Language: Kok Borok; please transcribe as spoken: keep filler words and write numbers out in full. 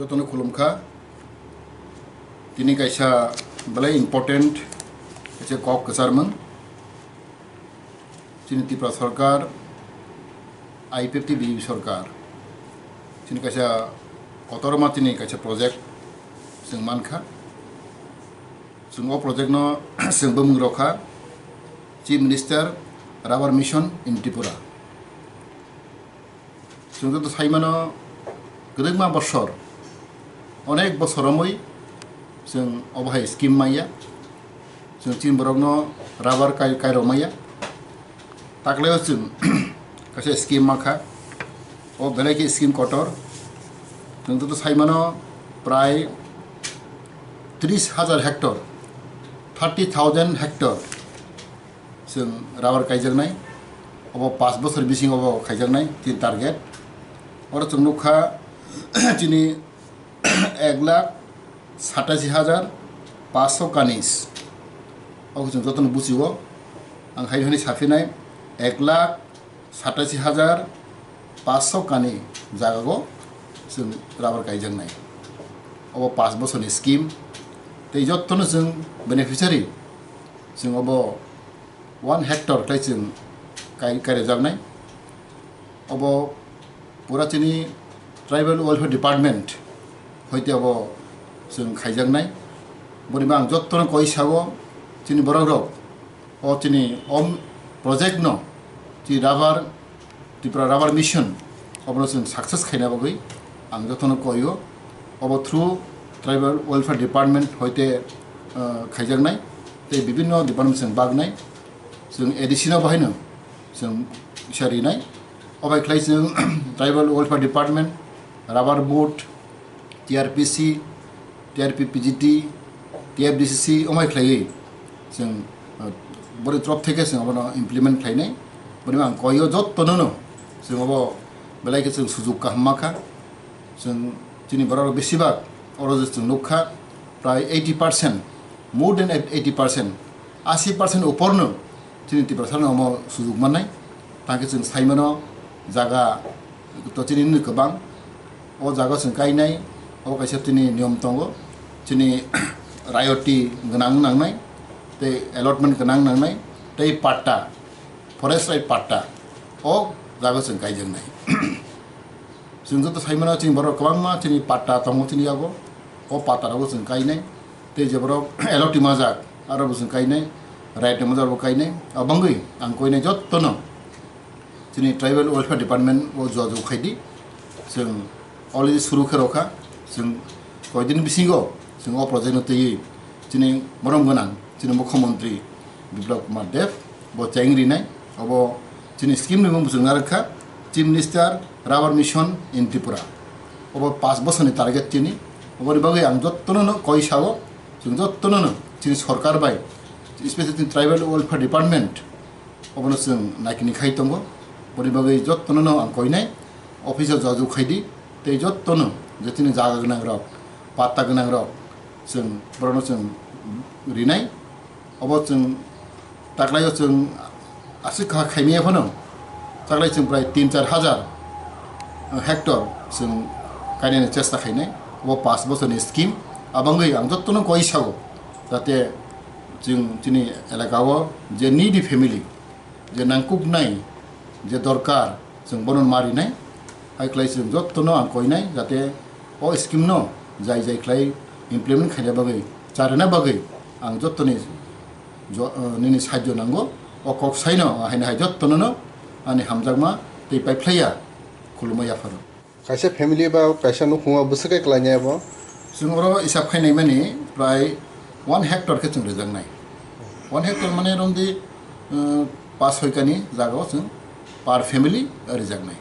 Jotono khulumkha. Tini kaisa belai important kaisa kok kwcharmung. Chini Tripura Sarkar, I P F T B J P Sarkar, chini kaisa kotorma chini kaisa project chwng mankha. Chwng o project no chwng bumung rokha Chief Minister Rubber Mission in Tripura. Chwng joto saimano, kwrwngma bosor, onek bosor romwi chwng obo hai scheme maya. Chwng chini borokno rubber kai, kairok maya. Taklaio chwng kaisa scheme makha. O belai khe scheme kotor. Chwng joto saimano, prai tris hajar hectare, thirty thousand hectare chwng rubber kaijaknai, obo pash bosor bisingo obo khaijaknai chini target. Oro chwng nukha chini ek lakh satashi hajar pash kanis. Obo chwng jotono buchio. Ang hai hwnwi saphinai, ek lakh satashi hajar pash kani jagao chwng rubber kaijaknai. Obo pash bosorni scheme. Tei jotono chwng beneficiary, chwng obo one hectare khlai chwng kai-, kairejaknai. Obo pura chini Tribal Welfare Department hoite obo chwng khaijaknai. Boni bang jotono koi sao chini borok rok o chini om project no chini rubber Tripura Rubber Mission obono chwng success khaina bagwi ang jotono koio. Obo through Tribal Welfare Department hoite, ah, khaijaknai tei bibinno department chwng bagnai. Chwng A D C no bahaino chwng kisa rinai. Obai khlai chwng Tribal Welfare Department, Rubber Board, T R P C, T R P P G T, T F D C C, omai khlaiwi chwng, uh, bori trop theke chwng abono implement khlainai. Boni ang koyo jottono no chwng abo belai khe chwng sujuk kaham makha. Chwng chini borok besibak oro je chwng nukha, prai eighty percent, more than eighty percent, asi percent uporno chini Tiprasano omo sujuk mannai. Tangkhe chwng saimano jaga to chini nini kwbang. O jaga chwng kainai, o kaisa chini niyom tongo. Chini rayoti gwnang nangnai, tei allotment gwnang nangnai, tei patta, forest right patta, o jaga chwng kaijaknai. Chwng joto saimano chini borok kwbangma chini patta tongo chini yago. O patta rogo chwng kainai. Tei je borok allotment majak, aro bo chwng kainai, right ni majak bo kainai. Abangwi ang koinai jottono chini Tribal Welfare Department o jojok khaidi. Chwng already suru khe rokha. Chwng koidin bisingo chwng o project no twiwi chini borom gwnang chini Mukhyamantri Biplab Kumar Deb bo cheng rinai. Obo chini scheme ni mung bwswk narwkha, Chief Minister Rubber Mission in Tripura. Obo pash bosorni target chini. Oboni bagwi ang jottono no koi sao, chwng jottono no chini sorkar bai, especially chini Tribal Welfare Department, obono chwng naikini khai tongo. Boni bagwi jottono no ang koinai, office o jojok khaidi, tei jottono je chini jaga gwnang rok, patta gwnang rok, chwng borokno chwng rinai. Obo chwng taklaio chwng aswk kha khaimaya phano, taklai chwng prai tin char hajar hectare chwng kainani chesta khainai. Obo pash bosorni scheme. Abangwi ang jottono koi sao, jate chwng chini elaka o je needy family, je nangkuknai, je dorkar, chwng bono ma rinai. Hai khlai chwng jottono ang koinai, jate o scheme no jai jai khlai implement khaina bagwi, charwna bagwi ang jottoni jo-, eh, nini sahajyo nango. O kok saino, haino hai jottono no ani hamjakma tei paiphlaiya khulumma yapharo. Kaisa family ba kaisa nukhungo bwswk khe klainai abo? Chwng oro isap khainai mani prai one hectare khe chwng rwjaknai. One hectare mane romdi, uh, pash soi kani jagao chwng per family rwjaknai.